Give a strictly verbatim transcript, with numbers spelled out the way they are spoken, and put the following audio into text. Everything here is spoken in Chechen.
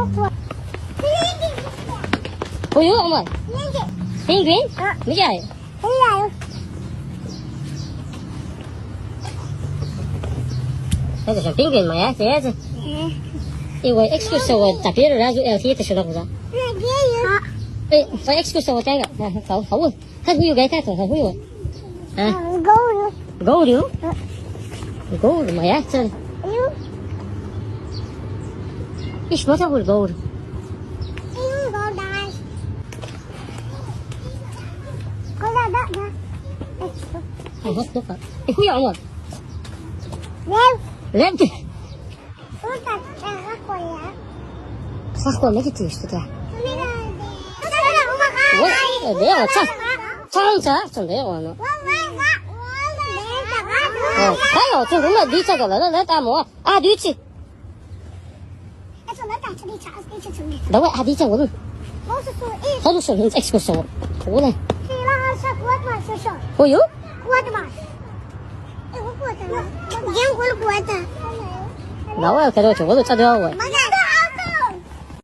ܗܘܝܘ ܥܘܡܪ؟ ܦܝܢܓܘܝܢ؟ ܡܓܝ. ܗܕܐ ܫܘܢ ܦܝܢܓܘܝܢ ܡܝܬܐ ܝܬ؟ ܐܝܘܐ ܐܟܣܟܘܣ ܗܘܐ ܬܦܝܪ ܪܙܘ ܐܠ ܬܝܬܐ ܫܘܢ ܚܘܙܐ. ܐܝ، ܐܟܣܟܘܣ ܗܘܐ ܬܝܓܐ. ܗܘ، ܗܘ. ܗܪ ܗܘܝܘ ܓܗܐ ܬܬܘܢ، ܗܪ ܗܘܝܘ. ܓܘܪܘ. ܓܘܪܘ؟ ܓܘܪܘ ܡܝܬܐ. ܝܫ ܡܬܐ ܗܘ ܓܘܪܘ. ܐܗ، ܒܣ ܕܘܩܐ. ܐܝ، ܗܘܝ ܥܘܡܪ. ܠܐ. ܠܐ. ܚܩܘ ܡܓܝ ܬܝܫ ܬܬܐ. ܘܐ، ܕܝ ܗܘܐ ܬܐ. ܬܐ ܬܐ ܬܐ ܕܝ ܗܘܐ ܢܘ. ܐܗ، ܬܐ ܝܗܘܐ ܬܐ ܠܐ ܕܝܬܐ ܓܠܐ ܠܐ ܠܐ ܬܐ ܡܘ. ܐܗ، ܕܝܬܝ. ܕܘܐ ܗܕܝܬܐ ܘܠ. ܗܠܘ ܫܘ ܗܢ ܐܟܣܟܘܣ ܘܠ. ܗܘܝܘ؟ ܕܘܐ ܟܪܘܟ ܘܠ ܬܐ ܕܘܐ ܗܘܐ.